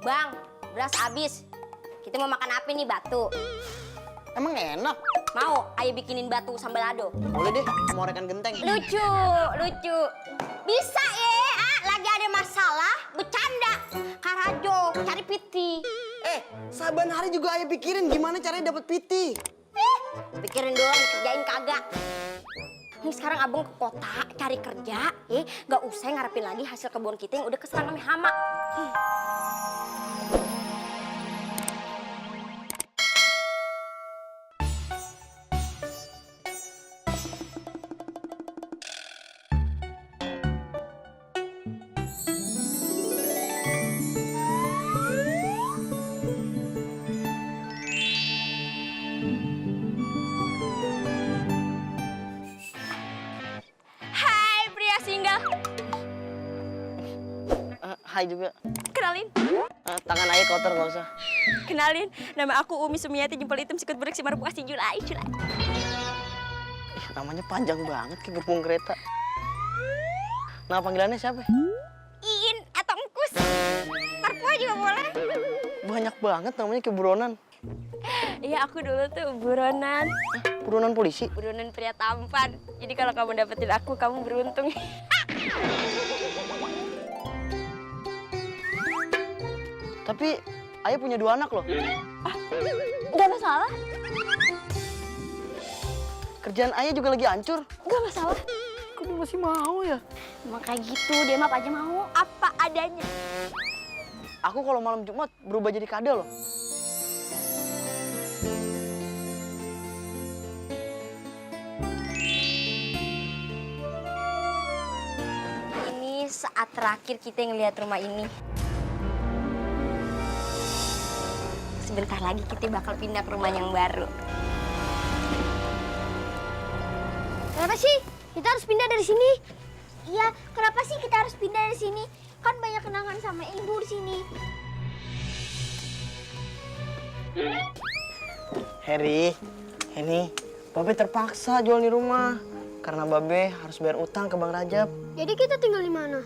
Bang, beras habis. Kita mau makan apa nih, batu? Emang enak? Mau ayo bikinin batu sambal lado? Boleh deh, mau rekan genteng. Lucu, lucu. Bisa ya, lagi ada masalah, bercanda. Karajo, cari piti. Saban hari juga ayah pikirin gimana caranya dapat piti. Pikirin doang, kerjain kagak. Nih sekarang abang ke kota cari kerja, gak usah ngarepin lagi hasil kebun kita yang udah keserang sama hama. Hai pria single, Hai juga. kenalin. Tangan ayah kotor nggak usah. Kenalin, nama aku Umi Sumiati, jempol hitam, sikut beruk, si marupuk, si Julai. Namanya panjang banget kayak gerbong kereta. Nah panggilannya siapa? Iin atau Engkus. Marpua juga boleh. Banyak banget namanya kayak buronan. Iya, aku dulu tuh buronan. Buronan polisi. Buronan pria tampan. Jadi kalau kamu dapetin aku, kamu beruntung. Tapi ayah punya 2 anak loh. Gak masalah, Kerjaan ayah juga lagi hancur. gak masalah. Kok dia masih mau ya? Emang kayak gitu, dia mah apa aja mau. Apa adanya. Aku kalau malam Jumat berubah jadi kadal loh. Ini saat terakhir kita ngelihat rumah ini. Sebentar lagi kita bakal pindah ke rumah yang baru. Kenapa sih kita harus pindah dari sini? Iya, kenapa sih kita harus pindah dari sini? Kan banyak kenangan sama ibu di sini. Heri, ini Babe terpaksa jual di rumah karena Babe harus bayar utang ke Bang Rajab. Jadi kita tinggal di mana?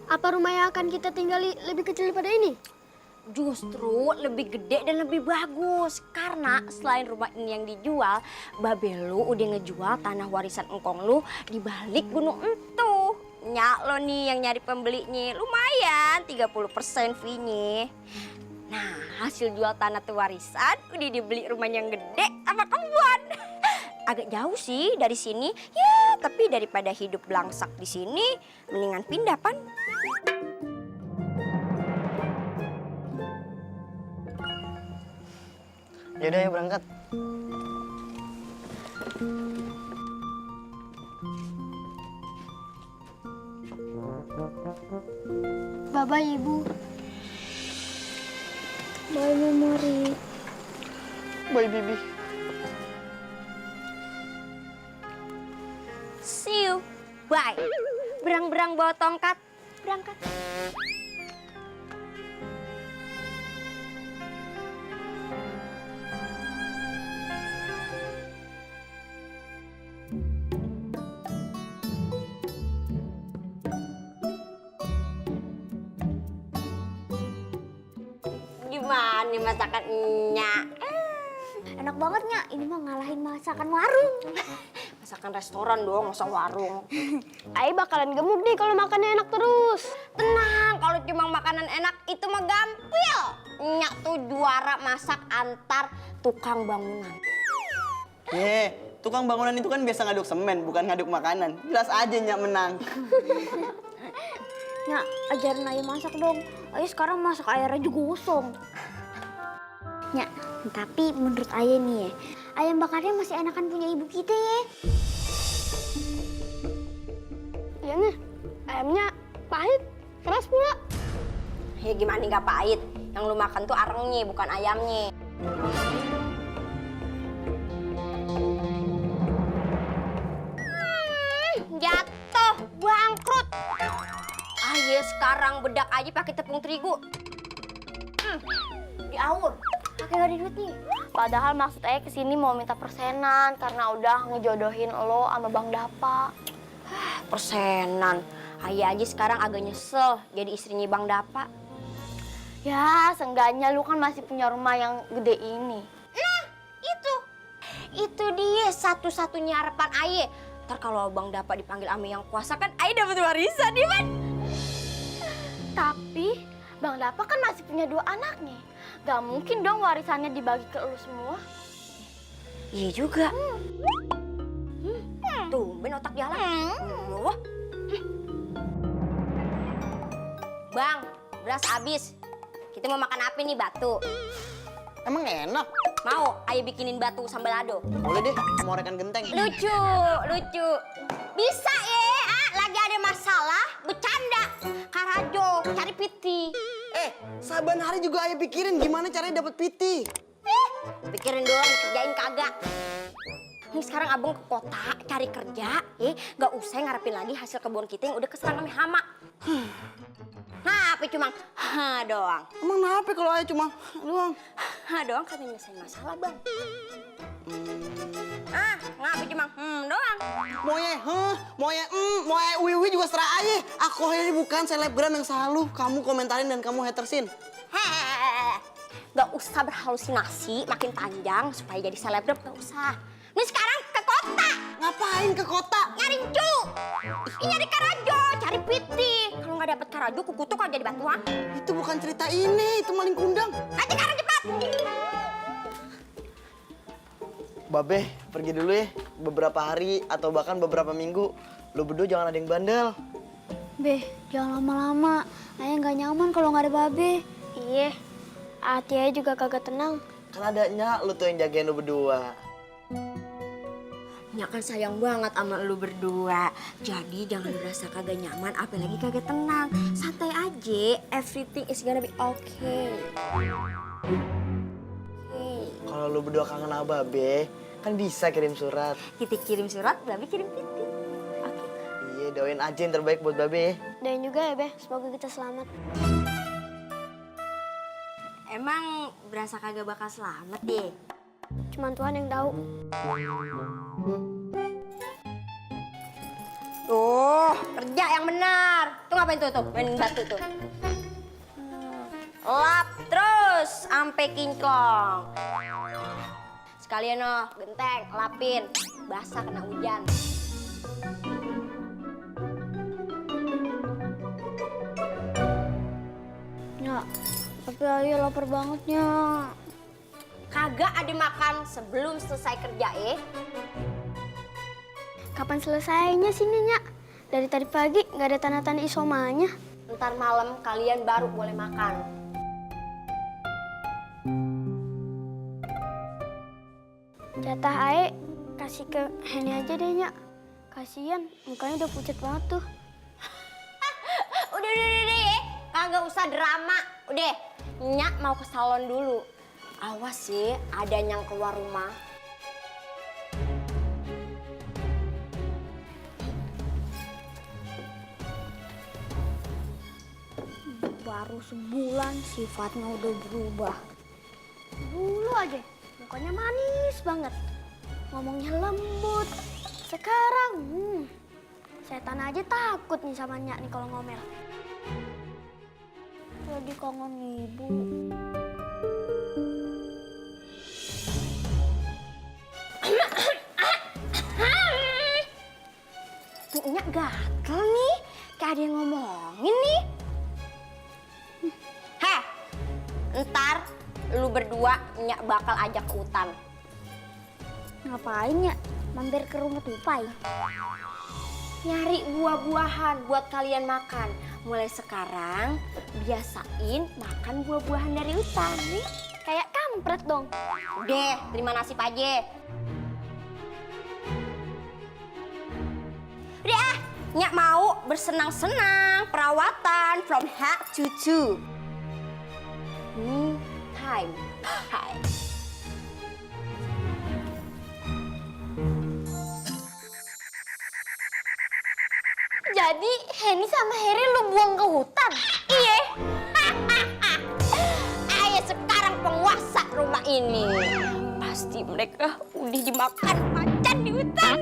Apa rumah yang akan kita tinggali lebih kecil daripada ini? Justru lebih gede dan lebih bagus. Karena selain rumah ini yang dijual, babe lu udah ngejual tanah warisan engkong lu di balik gunung entu. Nyak lo nih yang nyari pembelinya, lumayan 30% fee-nya. Nah, hasil jual tanah tuh warisan udah dibeli rumah yang gede sama kebun. Agak jauh sih dari sini, ya tapi daripada hidup belangsak di sini, mendingan pindah pan. Yaudah ya berangkat. Bye-bye, Ibu. Bye, Memori. Bye Bibi. See you, bye. Berang-berang bawa tongkat, berangkat. Gimana nih masakan Nyak? Enak banget, Nyak. Ini mah ngalahin masakan warung. Masakan restoran dong, masa warung. Ai bakalan gemuk nih kalau makannya enak terus. Tenang, kalau cuma makanan enak itu mah gampil. Nyak tuh juara masak antar tukang bangunan. Tukang bangunan itu kan biasa ngaduk semen, bukan ngaduk makanan. Jelas aja Nyak menang. Nyak, ajarin Ai masak dong. Ai sekarang masak airnya juga gosong. Nyak, tapi menurut Ayah nih ya, ayam bakarnya masih enakan punya ibu kita ya. Iya nih, ayamnya pahit, keras pula. Ya gimana nggak pahit? Yang lu makan tuh arengnya, bukan ayamnya. Jatuh, bangkrut. Ya sekarang bedak aja pakai tepung terigu. Diaur. Pakai gak ada duit nih. Padahal maksud Ayah kesini mau minta persenan karena udah ngejodohin lo sama Bang Dapa. Persenan. Ayah aja sekarang agak nyesel jadi istrinya Bang Dapa. Ya, seenggaknya lu kan masih punya rumah yang gede ini. Nah, itu dia satu-satunya harapan Aye. Ntar kalau abang dapat dipanggil Ame yang kuasa kan Aye dapat warisan, ya kan? Tapi Bang Dapa kan masih punya 2 anaknya. Gak mungkin dong warisannya dibagi ke lu semua. Iya juga. Tumben otak jalan. Wah. Bang, beras habis. Kita mau makan apa nih, batu? Emang enak? Mau Aye bikinin batu sambal lado? Boleh deh, mau rekan genteng. Lucu. Bisa ya, lagi ada masalah, bercanda. Karajo, cari piti. Saban hari juga Ayah pikirin gimana caranya dapat piti. Pikirin doang, kerjain kagak. Nih sekarang abang ke kota cari kerja, gak usah ngarepin lagi hasil kebun kita yang udah keserang sama hama. Nah, apa cuma doang. Emang kenapa kalau Ayah cuma doang? Doang kan nyelesain masalah, Bang. Ngapa cuma doang. Moye wiwi juga serah Ayah. Aku ini bukan selebgram yang selalu kamu komentarin dan kamu hatersin. Gak usah berhalusinasi makin panjang supaya jadi selebgram, gak usah. Nih sekarang ke kota. Ngapain ke kota? Nyari cu. Nyari karajo, cari piti. Kalau nggak dapet karajo, kukutuk aja di batuan. Itu bukan cerita ini, itu maling kundang. Nanti sekarang cepat. Babe, pergi dulu ya. Beberapa hari atau bahkan beberapa minggu. Lu berdua jangan ada yang bandel. Be, jangan lama-lama. Ayah nggak nyaman kalau nggak ada Babe. Iya, hati Ayah juga kagak tenang. Kan adanya lu tuh yang jagain lu berdua. Nyak kan sayang banget sama lu berdua. Jadi jangan berasa kagak nyaman, apalagi kagak tenang. Santai aja, everything is gonna be okay. Kalau lu berdua kangen sama Babe, kan bisa kirim surat. Kita kirim surat, Babe kirim piti. Oke. Iya, doain aja yang terbaik buat Babe. Dan juga ya, Be, semoga kita selamat. Emang berasa kagak bakal selamat deh. Cuman Tuhan yang tahu. Tuh, kerja yang benar. Tuh ngapain tuh main batu tuh. Lap terus sampai kinclong. Sekalian genteng, lapin. Basah kena hujan. Ya, tapi Ayah lapar banget, Nya. Kagak ada makan sebelum selesai kerja, Kapan selesainya sini, Nya? Dari tadi pagi nggak ada tanda-tanda isomanya. Ntar malam kalian baru boleh makan. Jatah Ayah kasih ke Heni aja deh, Nya. Kasian, mukanya udah pucat banget tuh. Udah ya. Kagak usah drama. Udah, Nyak mau ke salon dulu. Awas sih, ada yang keluar rumah. Baru sebulan sifatnya udah berubah. Dulu aja mukanya manis banget, ngomongnya lembut. Sekarang setan aja takut nih sama Nyak nih kalau ngomel. Jadi kangen ibu. Tuh Nyak gatel nih, kayak ada yang ngomongin nih. Ntar lu berdua Nyak bakal ajak ke hutan. Ngapain, Nyak? Mampir ke rumah Tupai. Nyari buah-buahan buat kalian makan. Mulai sekarang biasain makan buah-buahan dari hutan nih. Kayak kampret dong. Udah, terima nasib aja. Udah Nyak mau bersenang-senang, perawatan from head to toe. Time. Hai. Jadi Heni sama Heri lu buang ke hutan? Iya. Ayah sekarang penguasa rumah ini. Pasti mereka udah dimakan macan di hutan.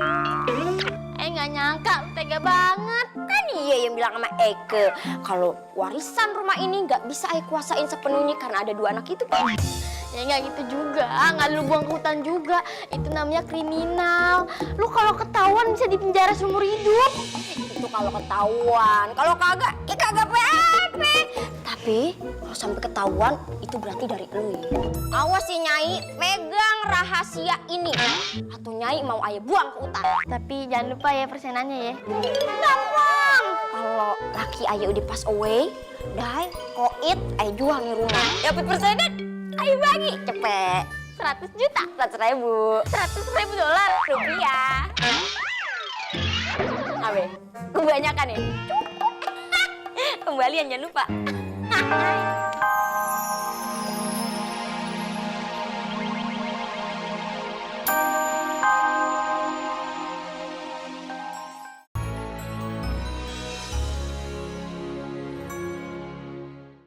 Nggak nyangka, tega banget. Kan iya ya bilang sama Eke kalau warisan rumah ini nggak bisa Ayah kuasain sepenuhnya karena ada 2 anak itu, Pak. Ya nggak gitu juga, nggak lu buang ke hutan juga. Itu namanya kriminal. Lu kalau ketahuan bisa dipenjara seumur hidup. Itu kalau ketahuan, kalau kagak, ya kagak apa-apa. Tapi kalau sampai ketahuan, itu berarti dari lu ya. Awas sih Nyai, megang rahasia ini. Atau Nyai mau Ayah buang ke hutan. Tapi jangan lupa ya persenannya ya. Gampang. Kalau laki Ayah udah pass away, dai, koit, Ayah jual nih rumah. Dapat persenan, Ayah bagi. Cepet. 100 juta. 100.000. 100.000 dolar. Rupiah. Abe, kebanyakan ya? Kembalian jangan lupa.